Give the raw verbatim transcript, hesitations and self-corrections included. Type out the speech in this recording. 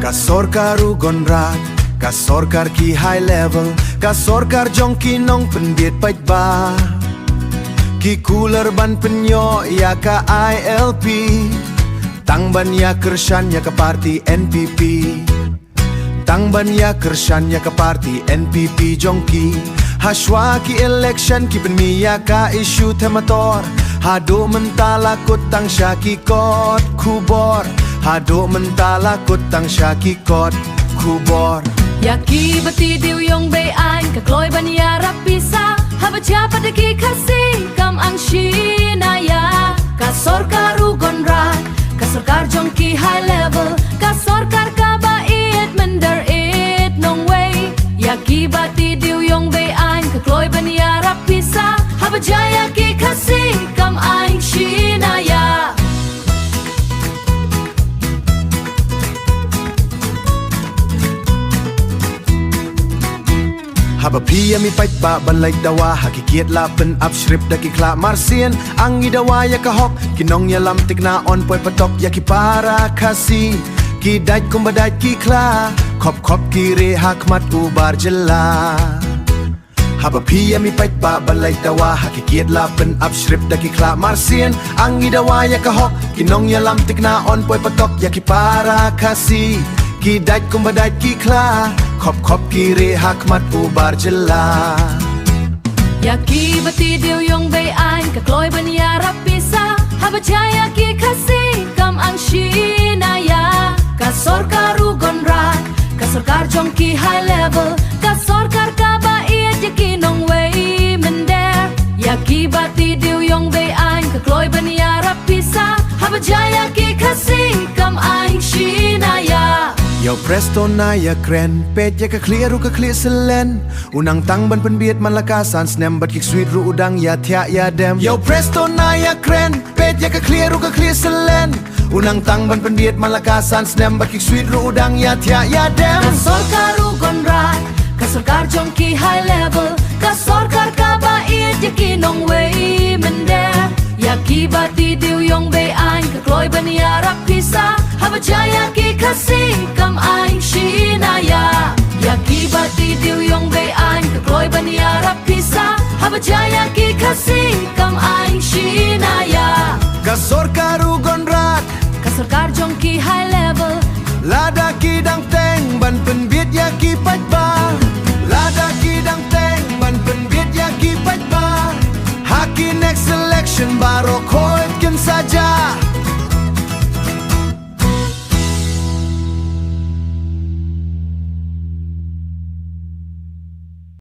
Ka sorkar u Conrad, ka sorkar ki high level, ka sorkar jong ki nongpynbiet paidbah. Ki kular ban pynïoh ïa ka I L P, tang ban ïa kyrshan ïa ka party N P P. Tang ban ïa kyrshan ïa ka party N P P jong ki. Hashwa ki election ki pynmih ïa ka issue themator. Haduh mynta la kut tang sha ki kot khubor. Haduh mynta la kut tang sha ki kot khubor. Ïa ki bati diu ïong bei aiñ ka kloi ban ïarap pisa. Haba jia pat da ki Khasi kam aiñ shi na ïa. Ka sorkar u Conrad, ka sorkar jong ki high level, ka sorkar kaba ïeit mynder ïeit nongwei. Ïa ki bati diu ïong bei aiñ ka kloi ban ïarap pisa. Haba jia ïa ki Khasi kam aiñ shi na ïa. Haba phi ïa mi paidbah ban leit dawa ha ki kiad la pynap shrip da ki khla marsien. Ang ngi dawa ïa ka hok, ki nongïalam thikna yn poi patok ïa ki para Khasi. Ki dait kumba dait ki khla, khop khop ki rieh ha khmat u bar jylla. Haba phi ïa mi paidbah ban leit dawa ha ki kiad la pynap shrip da ki khla marsien. Ang ngi dawa ïa ka hok, ki nongïalam thikna yn poi patok ïa ki para Khasi. Ki dait kumba dait ki khla, khop khop ki rieh ha khmat u bar jylla. Ïa ki bati diu ïong bei aiñ ka kloi ban ïarap pisa. Haba jia ïa ki Khasi kam aiñ shi na ïa. Ka sorkar u Conrad, ka sorkar jong ki high level, ka sorkar kaba ïeit ïa ki nongwei mynder. Ïa ki bati diu ïong bei aiñ ka kloi ban ïarap pisa. Haba jia ïa ki Khasi kam aiñ shi na ïa. Ïa u Prestone na ïa kren, peit ïa ka khlieh ruh ka khlieh selen. U nang tang ban pynbiet man la ka san snem bad ki ksuid ruh u dang ïa thiah ïa dem. Ïa u Prestone na ïa kren, peit ïa ka khlieh ruh ka khlieh selen. U nang tang ban pynbiet man la ka san snem bad ki ksuid ruh u dang ïa thiah ïa dem. Ka sorkar u Conrad, ka sorkar jong ki high level, ka sorkar kaba ïeit ïa ki nongwei mynder. Ïa ki bati diu ïong bei aiñ ka kloi ban ïarap pisa. Haba jia ïa ki Khasi kam aiñ shi na ïa. Ïa ki bati diu ïong bei aiñ ka kloi ban ïarap pisa. Haba jia ïa ki Khasi kam aiñ shi na ïa. Ka sorkar u Conrad, ka sorkar jong ki high level. Lada ki dang teng ban pynbiet ïa ki paidbah. Lada ki dang teng ban pynbiet ïa ki paidbah. Ha ki next election baroh